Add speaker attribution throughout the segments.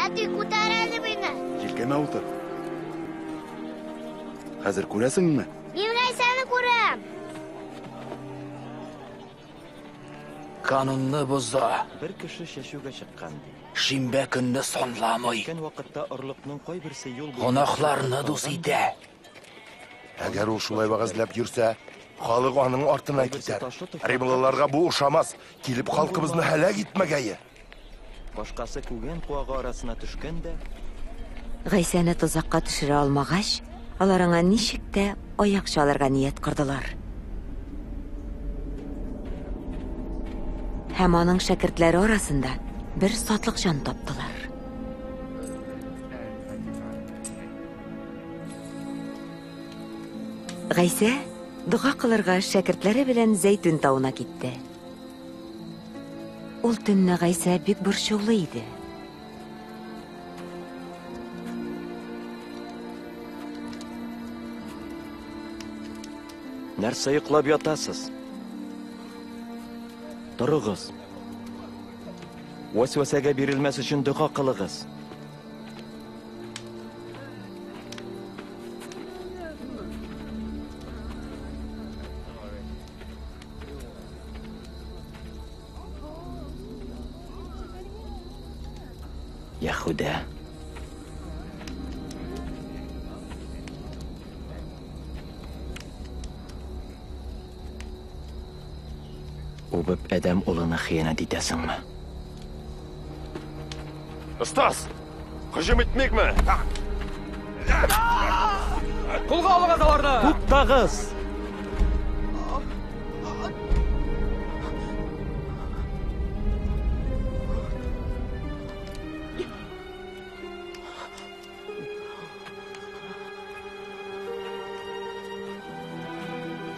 Speaker 1: Әти, күтәр әле мине.
Speaker 2: Җилкәмә утыр. Хәзер күрәсеңме?
Speaker 1: Мин Гайсәне күрәм.
Speaker 3: Канунны боза.
Speaker 4: Бер кеше чәчүгә чыккан ди.
Speaker 3: Шимбә көнне санламый.
Speaker 4: Чәчкән вакытта орлыкның кайберсе юл буена
Speaker 3: Гөнаһларны
Speaker 4: төшеп
Speaker 3: дус
Speaker 4: калган
Speaker 3: итә.
Speaker 4: да,
Speaker 5: Әгәр ул шулай вәгазьләп йөрсә, халык аның артына
Speaker 4: Кайберсе
Speaker 5: китәр.
Speaker 4: ташлы туфракка
Speaker 5: Римлыларга бу ошамас, килеп халкыбызны һәлак итмәгәе.
Speaker 4: Башкасы күгән куагы арасына төшкән дә,
Speaker 6: Гайсәне тозакка төшерә алмагач, алар аңа ничек тә аяк чалырга ният кордылар. Һәм аның шәкертләре арасында бер сатлыкҗан таптылар. Гайсә дога кылырга шәкертләре белән Зәйтүн тавына китте. Ул төнне Гайсә бик борчулы иде.
Speaker 4: Нәрсә йоклап ятасыз? Торыгыз. Вәсвәсәгә бирелмәс өчен дога кылыгыз. Яһүдә. Үбеп адәм улына хыянәт итәсеңме?
Speaker 2: Остаз! Һөҗүм итмикме?
Speaker 3: Кулга алыгыз аларны!
Speaker 4: Туктагыз!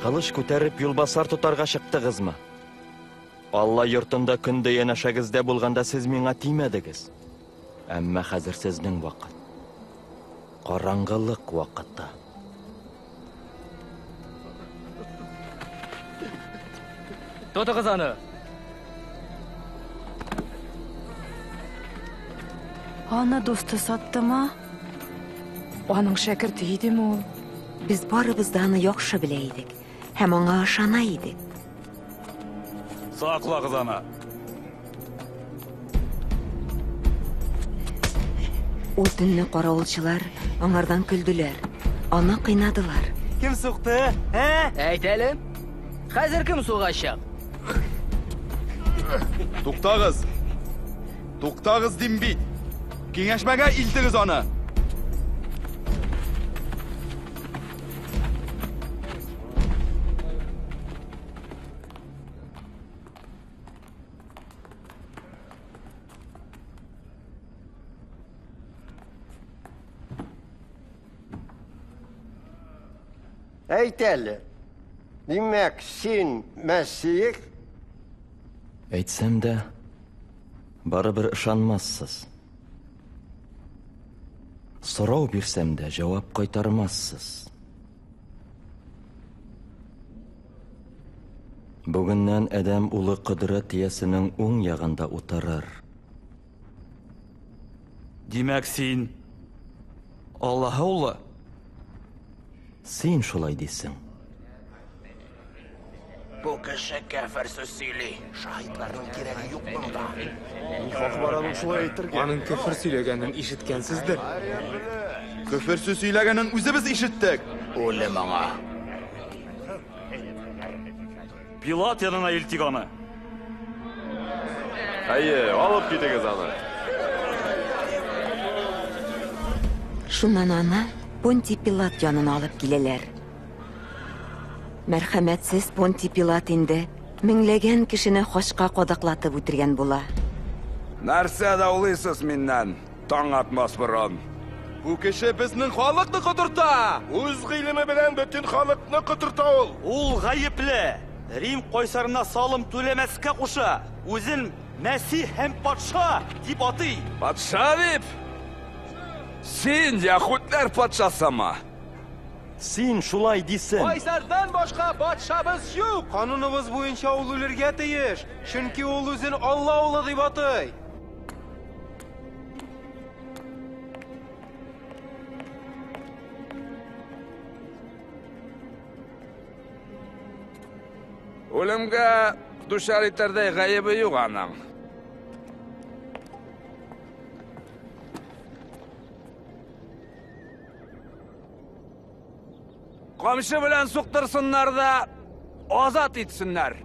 Speaker 4: Кылыч күтәреп юлбасар тотарга чыктыгызмы? Алла йортында көн дә янәшәгездә булганда сез миңа тимәдегез. Әмма хәзер сезнең вакыт. Караңгылык вакыты.
Speaker 3: Тотыгыз аны!
Speaker 7: Аны дусты саттымы? Аның шәкерте идеме ул?
Speaker 6: Без барыбыз да аны яхшы белә идек һәм аңа ышана идек.
Speaker 2: Саклагыз аны.
Speaker 6: Ул төнне каравылчылар аңардан көлделәр, аны кыйнадылар.
Speaker 8: Кем сукты? Ә?
Speaker 3: Әйт әле. Хәзер кем сугачак?
Speaker 2: Туктагыз! Туктагыз дим бит! Киңәшмәгә илтегез аны!
Speaker 9: Әйт әле. Димәк, син Мәсих?
Speaker 4: Әйтсәм дә, барыбер ышанмассыз. Сорау бирсәм дә, җавап кайтармассыз. Бүгеннән адәм улы кодрәт иясенең уң ягында утырыр.
Speaker 8: Димәк, син Аллаһы улы?
Speaker 4: Син шулай дисең.
Speaker 3: Бу кеше кәфер сүз сөйли.
Speaker 5: Шаһитларның кирәге юк монда.
Speaker 2: Ни хакы бар аның шулай әйтергә?
Speaker 10: Аның көфер сөйләгәнен ишеткәнсездер.
Speaker 2: Көфер сүз сөйләгәнен үзебез ишеттек.
Speaker 3: Үлем аңа.
Speaker 8: Пилат янына илтик аны.
Speaker 2: Әйе, алып китегез аны.
Speaker 6: Шуннан аны Понтий Пилат янына алып киләләр. Мәрхәмәтсез Понтий Пилат инде меңләгән кешене хачка кадаклатып үтергән була.
Speaker 11: Нәрсә даулыйсыз миннән, таң атмас борын?
Speaker 2: Бу кеше безнең халыкны котырта! Үз гыйлеме белән бөтен халыкны котырта ул!
Speaker 8: Ул гаепле. Рим кайсарына салым түләмәскә куша. Үзен Мәсих һәм патша дип атый.
Speaker 11: Патша дип? Син яһүдләр патшасымы?
Speaker 4: Син шулай дисең.
Speaker 10: Кайсардан башка патшабыз юк. Кануныбыз буенча ул үлергә тиеш, чөнки ул үзен Алла улы дип атый.
Speaker 11: Үлемгә дучар итәрдәй гаебе юк аның. Камчы белән суктырсыннар да азат итсеннәр.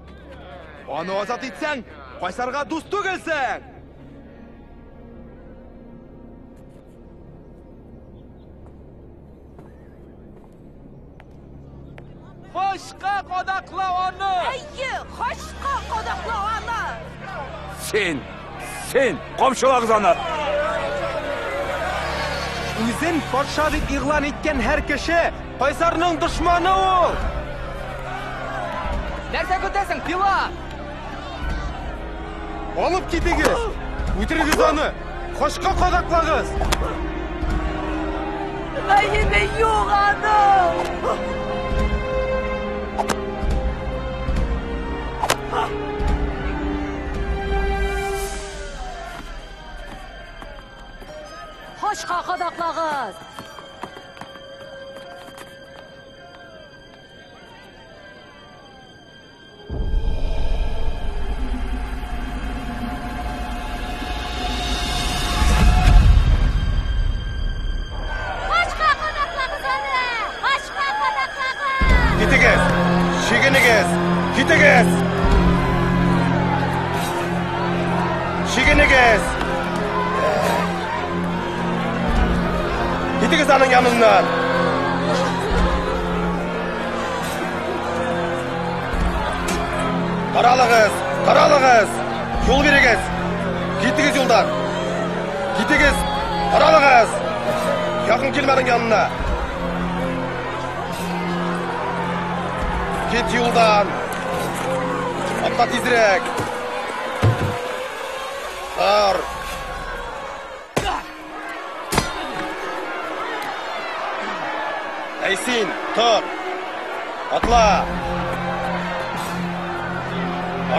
Speaker 2: Аны азат итсәң, кайсарга дус түгелсең!
Speaker 10: Хачка кадакла аны!
Speaker 7: Әйе, хачка кадакла аны!
Speaker 11: Син, син, камчылагыз аны!
Speaker 10: Үзен патша дип игълан иткән һәр кеше кайсарның дошманы ул!
Speaker 3: Нәрсә көтәсең, Пилат?
Speaker 10: Алып китегез! Үтерегез аны! Хачка кадаклагыз!
Speaker 7: Гаебе юк аның! Хачка кадаклагыз!
Speaker 1: Хачка кадаклагыз аны! Хачка кадаклагыз!
Speaker 2: Китегез! Чигенегез! Китегез! Чигенегез! Китегез аның яныннан! Таралыгыз! Таралыгыз! Юл бирегез! Китегез юлдан! Китегез! Таралыгыз! Якын килмә аның янына! Кит юлдан! Атла тизрәк! Тор! Әй син, тор! Атла!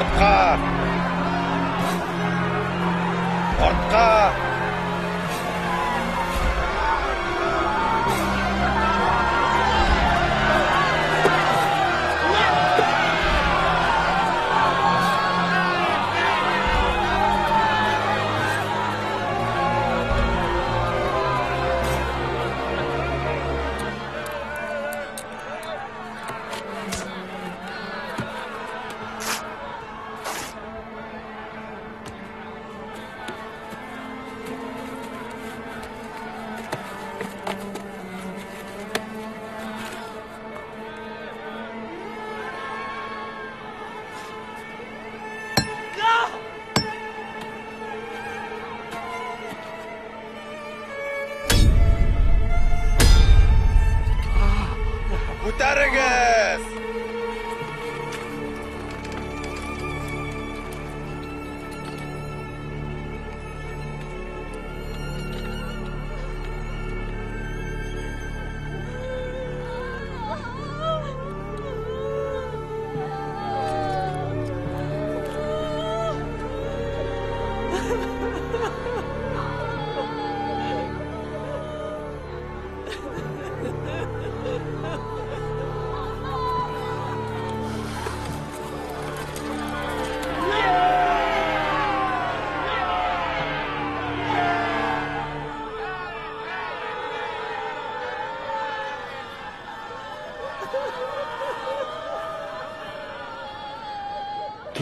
Speaker 2: Артка! Артка! Күтәрегез!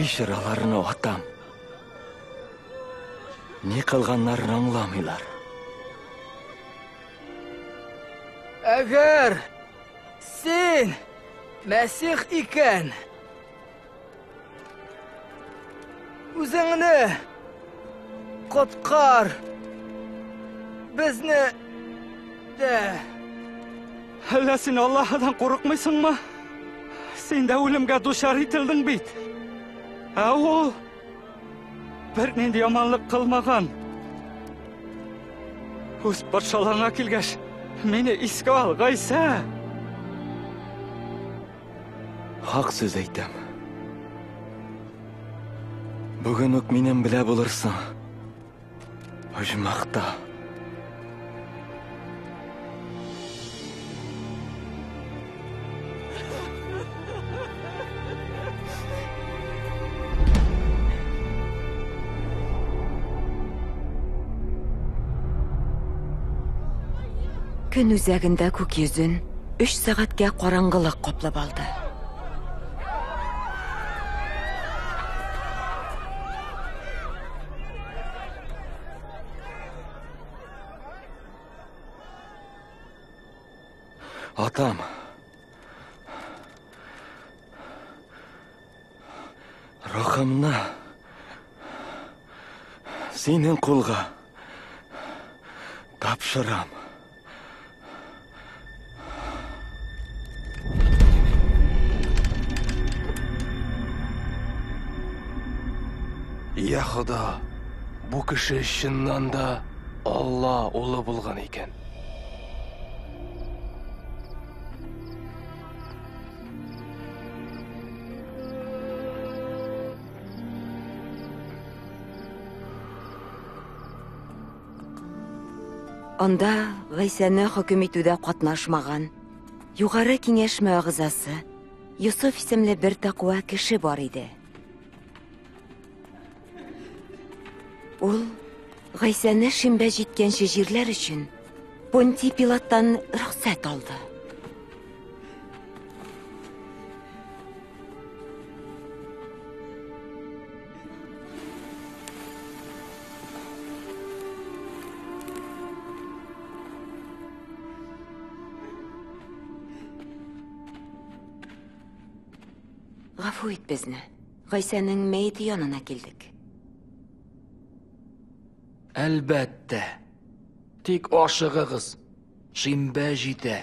Speaker 4: Кичер аларны, атам. Ни кылганнарын аңламыйлар.
Speaker 3: Әгәр син Мәсих икән, үзеңне коткар, безне дә.
Speaker 8: Әллә син Аллаһыдан курыкмыйсыңмы? Син дә үлемгә дучар ителдең бит. Ә ул бернинди яманлык кылмаган. Үз патшалыгыңа килгәч, мине искә ал, Гайсә!
Speaker 4: Хак сүз әйтәм. Бүген үк минем белә булырсың. Оҗмахта.
Speaker 6: Көн үзәгендә күк йөзен өч сәгатькә караңгылык каплап алды.
Speaker 4: Атам. Рухымны синең кулга тапшырам.
Speaker 2: Я Хода, бу кеше чыннан да Алла улы булган икән.
Speaker 6: Анда Гайсәне хөкем итүдә катнашмаган Югары киңәшмә әгъзасы Йосыф исемле бер тәкъва кеше бар иде. Ул Гайсәне шимбә җиткәнче җирләр өчен Понтий Пилаттан рөхсәт алды. Гафу ит безне. Гайсәнең мәете янына килдек.
Speaker 12: Әлбәттә. Тик ашыгыгыз. Шимбә җитә.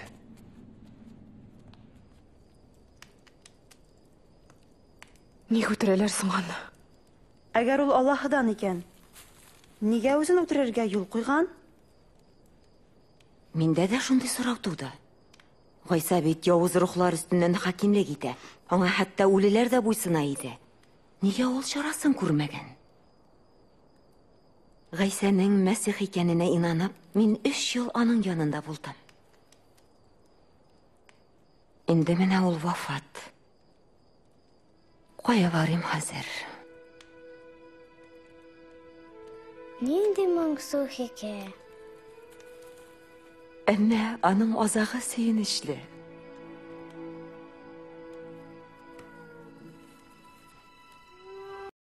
Speaker 13: Ник үтерәләр соң аны?
Speaker 14: Әгәр ул Аллаһыдан икән, нигә үзен үтерергә юл куйган?
Speaker 6: Миндә дә шундый сорау туды. Гайсә бит явыз рухлар өстеннән хакимлек итә. Аңа хәтта үлеләр дә буйсына иде. Нигә ул чарасын күрмәгән? Гайсәнең Мәсих икәненә инанып, мин өч ел аның янында булдым. Инде менә ул вафат. Кая барыйм хәзер?
Speaker 1: Нинди моңсу хикәя.
Speaker 6: Әмма аның азагы сөенечле.